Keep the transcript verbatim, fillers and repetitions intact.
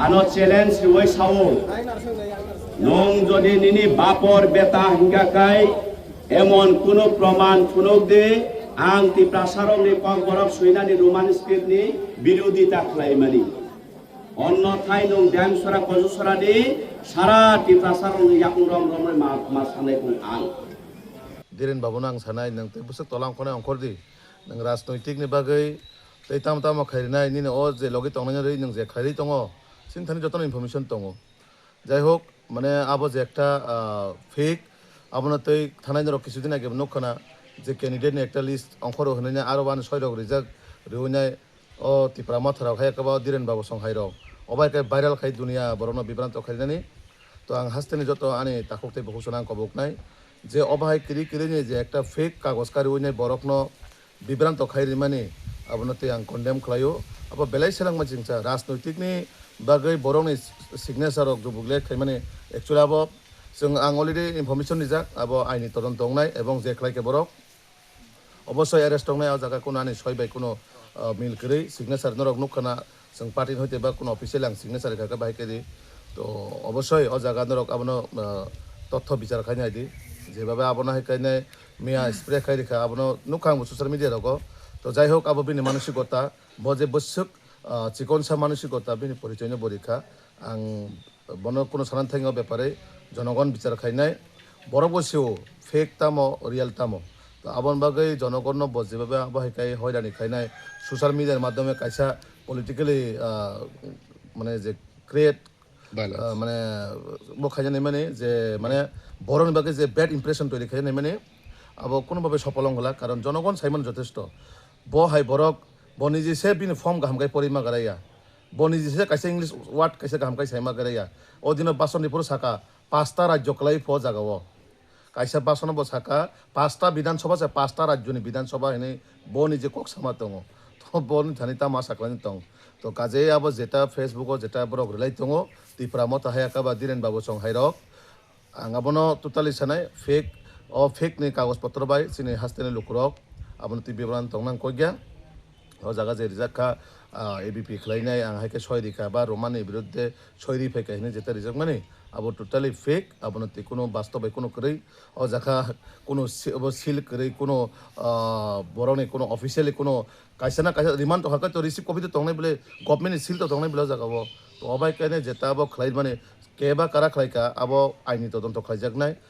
Ano challenge riwi sao, nwng jodi nini bapor beta hingka kai emon kunu proman phunuk di, ang Tiprasarokni kokborok swinani Roman script ni birodita khlaimani. Onnothai nwng Demsora Kojusora di sara Tiprasarokni yakung rom romwi ma, ma sanai kung ang. Dhiren babuno ang sanai, nwng tei bwswk tola ongkhornai ongkhor di. Nwng rajnoitik ni bagwi tei tamo tamo khairwnai, nini o je logi tongnai rwi nwng je khairwi tongo, chini thani jotono information tongo. Jai hok, mane abo je ekta, ah, fake, abono tei thanai norok kisu din age nukha na je candidate ni ekta list ongkhoro hwnwi aro ani soirok rijak riwi nai. O Tipra Motha rok hai khe bo Dhiren Babu song hai rok. O bai khe viral khai dunia borokno bibranto khainani. To ang hasteni joto ani takhuk tei bukhuk chwla ang koboknai je o bahai kiri kiri ni je ekta fake kagoj kariwi nai borokno bibranto khai rimani, abono tei ang condemn khlaio. Abo belai selengma chingsa rajnoitik ni bagwi borokni signature rok jubuk le khaimani, actually abo chwng ang already information rijak, abo aini todonto wngnai ebong je khlai khe borok Obosoi arrest tongnai o jaga kuno ani soi bai kuno, ah, mil kwrwi signature norok nukha na, chwng party ni hoite ba kuno official ang signature rikha khe bahai khe di. To obosoi o jaga norok abono, ah, totho bichar khai nai di. Jebhabe abono hai khe nai miya spray khai rikha abono nukha ang bo social media rogo. To jai hok abo bini manosikota, bo je bwswk, ah, chikonsa manosikota bini porichoi no bo rikha. Ang Bono kuno sana thangwi o bepare jonogon bichar khainai. Borok bo sio fake tamo, real tamo. To aboni bagwi jonogonno bo jeba bai abo hai kai hoirani khainai. Social media ni madhyome kaisa politically, ah, mane je create, Violence. Ah, mane bo khainani mani je mane borokni bagwi je bad impression toiri khainani mani abo kuno babe sopolong wngla, karon jonogon saimano jotesto. Bo hai borok, bo niji se bini form kaham kai porima garaya. Bo niji se kaisa English word kaisa kaham kai saima garaya. O dino Bason ni phuru saka, pasta rajyo kwlai pho jaga o. Kaisa Bason bo saka, pasta Bidhan Sabha se pasta rajyo ni Bidhan Sabha hinwi bo niji kok sama tongo. To bo ni thani tamo asa khlaini tong. To kaje abo jeta Facebook o jeta borok relai tongo, Tipra Motha hai aka ba Dhiren Babu song hai rok. Ang abono totally sanai, fake, o fake ni kagoj potro bai chini haste ni lukurok abono twi bibaran tongna kok ya. O jaga je rijak kha, ah, A B P khlainai, ang hai khe soi rikha ba Roman ni biruddhe soi ri phaikha hinwi jeta rijakmani, abo totally fake, abono twi kuno bastob bai kuno kwrwi. O jaga kuno si-, obo seal kwrwi, kuno, ah, borokni kuno officially kuno kaisa na kaisa remand tongkha, to receive copy to tongnai bole, government ni seal to tongnai bole o jaga o. To obai khe jeta abo khlai mani, keba kara khlai kha, abo aini todonto khlaijaknai.